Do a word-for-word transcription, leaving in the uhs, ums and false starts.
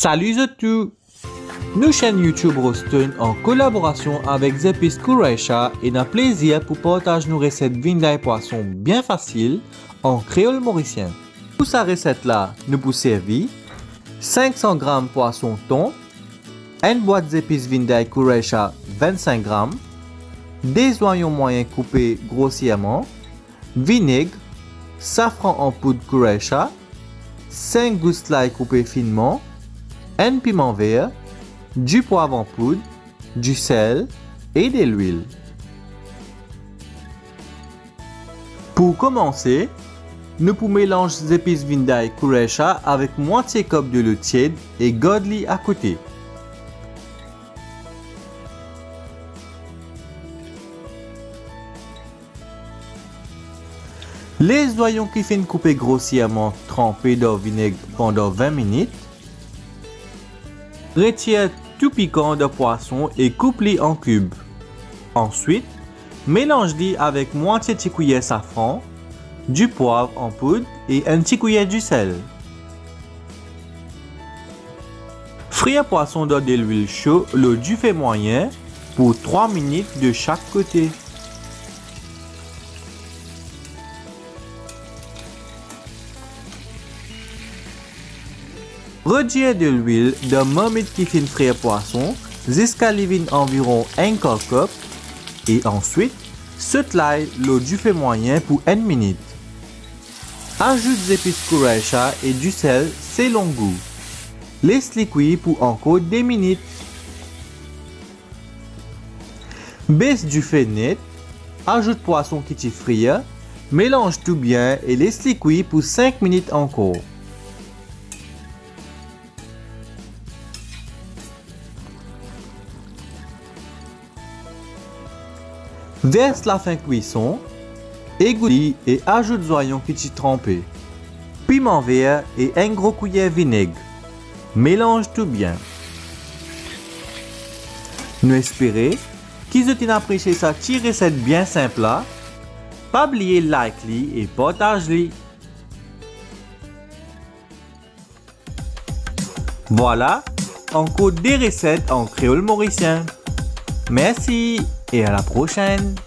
Salut zot tou! Nou chaîne YouTube Roston an kolaborasion avek zepis Kuresha ena plezir pou partaz nou reset vinday pwason bien fasil an kreol morisien. Pou sa reset la, nou pou servi sink san gram pwason ton, enn bwat zepis vinday Kuresha vennsink gram, de zwayon mwayin koupe grosierman, vineg, safran an poud Kuresha, sink gous lay koupe finman, enn piman ver, dipwav an poud, disel e delwil. Pou koumanse, nou pou melanz zepis vinday Kuresha avek mwatie kop delo tied e gard li akote. Les zwayon ki finn koupe grosierman tranpe dan vineg pandan vin minit. Retir tou pikan dan pwason e koup li an kib. Answit, melanz li avek mwatie ti kwiyer safran, dipwav an poud e enn ti kwiyer disel. Frir pwason dan delwil so lor dife mwayin pou trwa minit de sak kote. Redir delwil dan marmit ki finn frir pwason ziska li vinn anviron enn kar kop e answit sot lay lor dife mwayin pou enn minit. Azout zepis Kuresha e disel selon gou. Les li kwi pou ankor de minit. Bes dife net, azout pwason ki ti frir, melanz tou bien e les li kwi pou sink minit ankor. Vers lafin kwison, egout li e azout zwayon ki ti tranpe, piman ver e enn gro kwiyer vineg. Melanz tou bien. Nou espere ki zot inn apresie sa ti reset bien sinp la. Pa bliye like li e partaz li. Vwala, ankor de reset an kreol morisien. Mersi e a la prosenn!